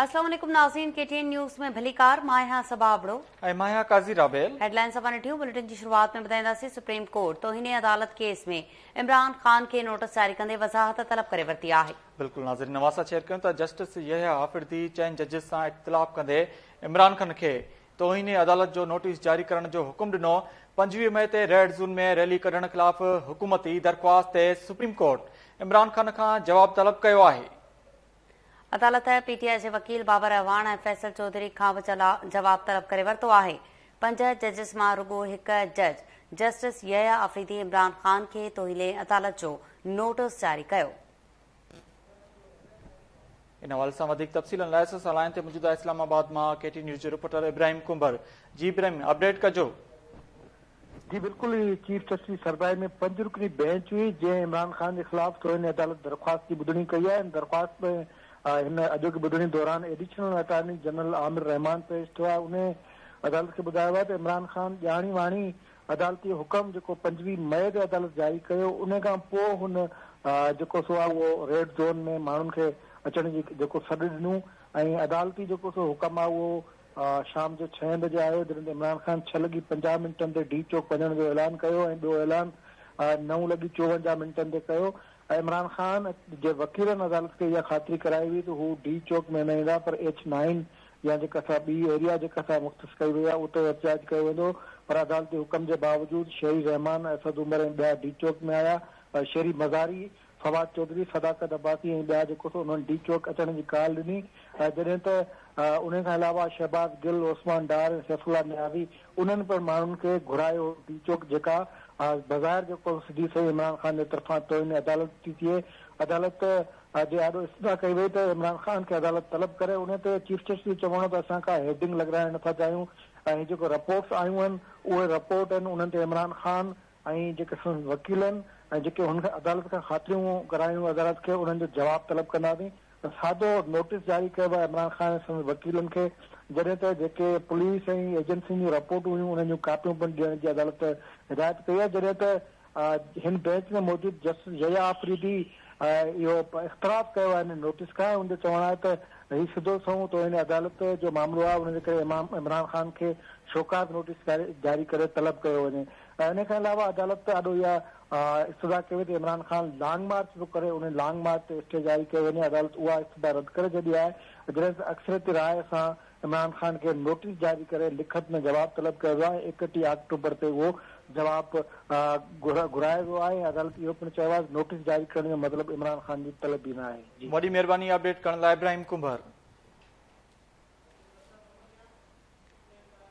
السلام عليڪم ناظرين ڪي ٽي اين نيوز ۾ ڀليڪار مان آهيان صبا ابڙو ۽ مان آهيان قاضي رابيل. هيڊلائنز اوهان ڏٺيون بليٽن جي شروعات ۾ ٻڌائينداسين سپريم ڪورٽ توهين عدالت ڪيس ۾ عمران خان کي نوٽس جاري ڪندي وضاحت طلب ڪري ورتي آهي. بلڪل ناظرين اوهان سان شيئر ڪيون ته جسٽس يحيٰ آفريدي چئن ججز سان اختلاف ڪندي عمران خان کي توهين عدالت جو نوٽيس جاري ڪرڻ جو حڪم ڏنو. 25 مئي تي ريڊ زون ۾ ريلي ڪڍڻ خلاف حڪومتي درخواست تي سپريم ڪورٽ عمران خان کان جواب طلب ڪيو آهي. عدالت پي ٽي آء جي وڪيل بابر اعواڻ ۽ فيصل چوڌري کان به جواب طلب ڪري ورتو آهي. پنج ججز مان رڳو هڪ جج جسٽس يحيٰ آفريدي عمران خان کي توهين عدالت جو نوٽيس جاري ڪيو. ان حوالي سان وڌيڪ تفصيل انالائسس لائين تي موجود آهي اسلام آباد مان ڪي ٽي نيوز جو رپورٽر ابراهيم ڪنڀر. جي ابراهيم اپڊيٽ ڪجو. جي بلڪل هي چيف جسٽس جي سربراهي ۾ پنج رڪني بئنچ هئي جنهن عمران خان جي خلاف توهين عدالت درخواست جي ٻڌڻي ڪئي آهي ان درخواست ۾ هن اڄوڪي ٻڌڻي دوران additional attorney general Amir Rehman پيش ٿيو آهي انهي عدالت کي ٻڌايو آهي ته عمران خان ڄاڻي واڻي عدالتي حڪم جيڪو 25 مئي تي عدالت جاري ڪيو انهي کان پوء هن جيڪو سو آهي اهو ريڊ زون ۾ ماڻهن کي اچڻ جي جيڪو سڏ ڏنو ۽ عدالتي جيڪو سو حڪم آهي اهو شام جو ڇهين بجي آيو جڏهن ته عمران خان ڇهه لڳي 50 منٽن تي ڊي چوڪ وڃڻ جو اعلان ڪيو ۽ ٻيو اعلان نو لڳي 54 منٽن تي ڪيو ۽ عمران خان جي وڪيلن عدالت کي اها خاطري ڪرائي هئي ته هو ڊي چوڪ ۾ نه ايندا پر ايڇ نائن يا جيڪا سا ٻي ايريا جيڪا سا مختص ڪئي وئي آهي اتي احتجاج ڪيو ويندو پر عدالتي حڪم جي باوجود شيري رحمان، اسد عمر ۽ ٻيا ڊي چوڪ ۾ آيا، شيري مزاري، فواد چوڌري، صداقت عباسي ۽ ٻيا جيڪو سو انهن ڊي چوڪ اچڻ جي ڪال ڏني جڏهن ته انهن کان علاوه شهباز گل، عثمان ڊار ۽ سيف الله نيازي انهن پڻ ماڻهن کي گهرايو هو ڊي چوڪ جيڪا بظاهر جيڪو سڌي سنئين عمران خان جي طرفان توهين عدالت ٿي ٿئي عدالت جي آڏو استدعا ڪئي وئي ته عمران خان کي عدالت طلب ڪري انهي تي چيف جسٽس جو چوڻ هو ته اسان ڪا هيڊنگ لڳرائڻ نٿا چاهيون ۽ هي جيڪو رپورٽس آيون آهن اهي رپورٽ آهن انهن تي عمران خان ۽ جيڪي سندس وڪيل آهن ۽ جيڪي هن کان عدالت کان خاطريون ڪرايون عدالت کي انهن جو جواب طلب ڪنداسين ته سادو نوٽيس جاري ڪيو آهي عمران خان ۽ سندس وڪيلن کي جڏهن ته جيڪي پوليس ۽ ايجنسين جون رپورٽون هيون انهن جون ڪاپيون پڻ ڏيڻ جي عدالت هدايت ڪئي آهي جڏهن ته هن بئنچ ۾ موجود جسٽس يحيٰ آفريدي اهو اختلاف ڪيو آهي هن نوٽيس کان ان جو چوڻ آهي ته هي سڌو سنئون توهين عدالت جو معاملو آهي ان جي ڪري عمران خان کي شوڪاز نوٽيس جاري ڪري طلب ڪيو وڃي. ۽ ان کان علاوه عدالت آڏو اها استدعا ڪئي وئي ته عمران خان لانگ مارچ به ڪري ان لانگ مارچ تي اسٽي جاري ڪيو وڃي عدالت اها استدعا رد ڪري ڇڏي آهي جڏهن ته اڪثريتي راء سان عمران خان کي نوٽيس جاري ڪري لکت ۾ جواب طلب ڪيو ويو آهي 31 آڪٽوبر تي اهو جواب گهرايو ويو آهي ۽ عدالت اهو پڻ چيو آهي ته نوٽيس جاري ڪرڻ جو مطلب عمران خان جي طلبي نه آهي. جي. وڏي مهرباني اپڊيٽ ڪرڻ لاء ابراهيم ڪنڀر.